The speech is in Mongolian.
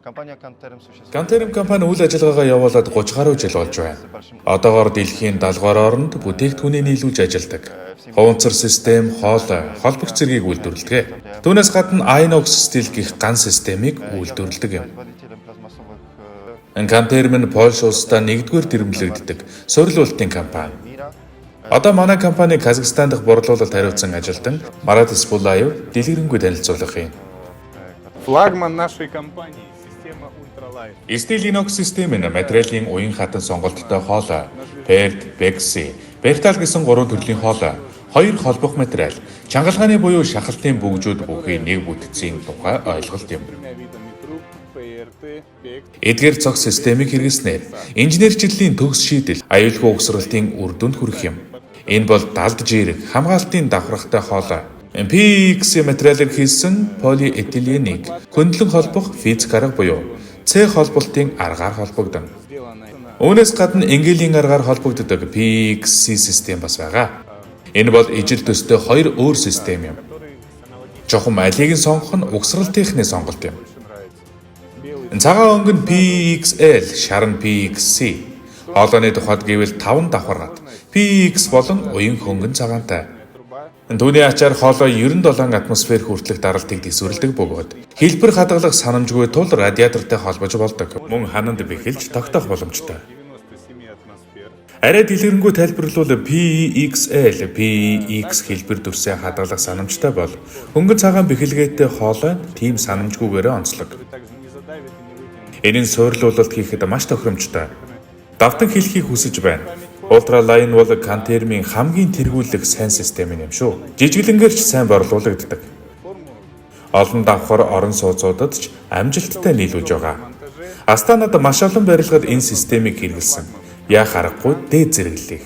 Компания Кантерм существует. Кантерм компани үйл ажиллагаагаа явуулаад 30 гаруй жил болж байна. Одоогоор дэлхийн 70 гаруй оронд бүтээгдэхүүнээ нийлүүлж ажилладаг. Хуванцар систем, хоолой, холбогч зэргийг үйлдвэрлэдэг. Түүнээс гадна Inox Steel гэх ган системийг үйлдвэрлэдэг юм. Производителем пластмассовых э, Кантерм нь Польш улсдаа нэгдүгээр дэрэмлэгддэг суурилуулалтын компани. мира. Одоо манай компани Казахстан дахь борлуулалт хариуцсан ажилтан Марат Испулаев дэлгэрэнгүй танилцуулах юм. Флагман нашей компании – система Ультралайт. Steel Inox систем нь материалын уян хатан сонголттой хоолой, Перт, Бекси, Бертал гэсэн гурван төрлийн хоолой, хоёр холбох материал, чангалгааны буюу шахалтын бөгжүүд бүхий нэг бүтцийн тухай ойлголт юм. Тремя видами труб – ПРТ, ПЕК, Эдгээр цогц системийг хэрэглэснээр инженерчлэлийн төгс шийдэл аюулгүй угсралтын үр дүнд хүрэх юм. Энэ бол далд жирэг хамгаалтын давхаргатай хоолой. PX материалыг хийсэн полиэтиленийг хөндлөн холбох физик арга буюу С холболтын аргаар холбогдоно. сделанная на Үүнээс гадна энгэлийн аргаар холбогддог PXC систем бас байгаа. Энэ бол ижил төстэй хоёр өөр систем юм. который аналогично Чухам алийг нь сонгох нь угсрал техникийн сонголт юм. больше нравится. Белый Цагаан өнгө нь PXL, шар нь PXC. Хоолойны тухайд гэвэл 5 давхаргад PX болон уян хөнгөн цагаантай. труба Түүний ачаар хоолой 97 атмосфер хүртэлх даралтыг тэсвэрлэдэг бөгөөд хэлбэр хадгалах санамжгүй тул радиатортай холбож болдог. Мөн хананд бэхэлж тогтоох боломжтой. 97 атмосфер. Арай дэлгэрэнгүй тайлбарлавал PXL, PX хэлбэр дүрсээ хадгалах санамжтай бол хөнгөн цагаан бэхэлгээтэй хоолой нь тийм санамжгүйгээрээ онцлог. Который также не задавит и не вытянет. Энэ нь суурилуулалт хийхэд маш тохиромжтой. Давтан хэлэхийг хүсэж байна. Ultraline бол Кантермийн хамгийн тэргүүлэх сайн систем юм шүү. Жижиглэнгээр ч сайн борлуулагддаг. Форму Олон давхар орон сууцуудад ч амжилттай нийлүүлж байгаа. монтаже Астанад маш олон барилгад энэ системийг хэрэглэсэн. Яах аргагүй дээд зэрэглэлийг.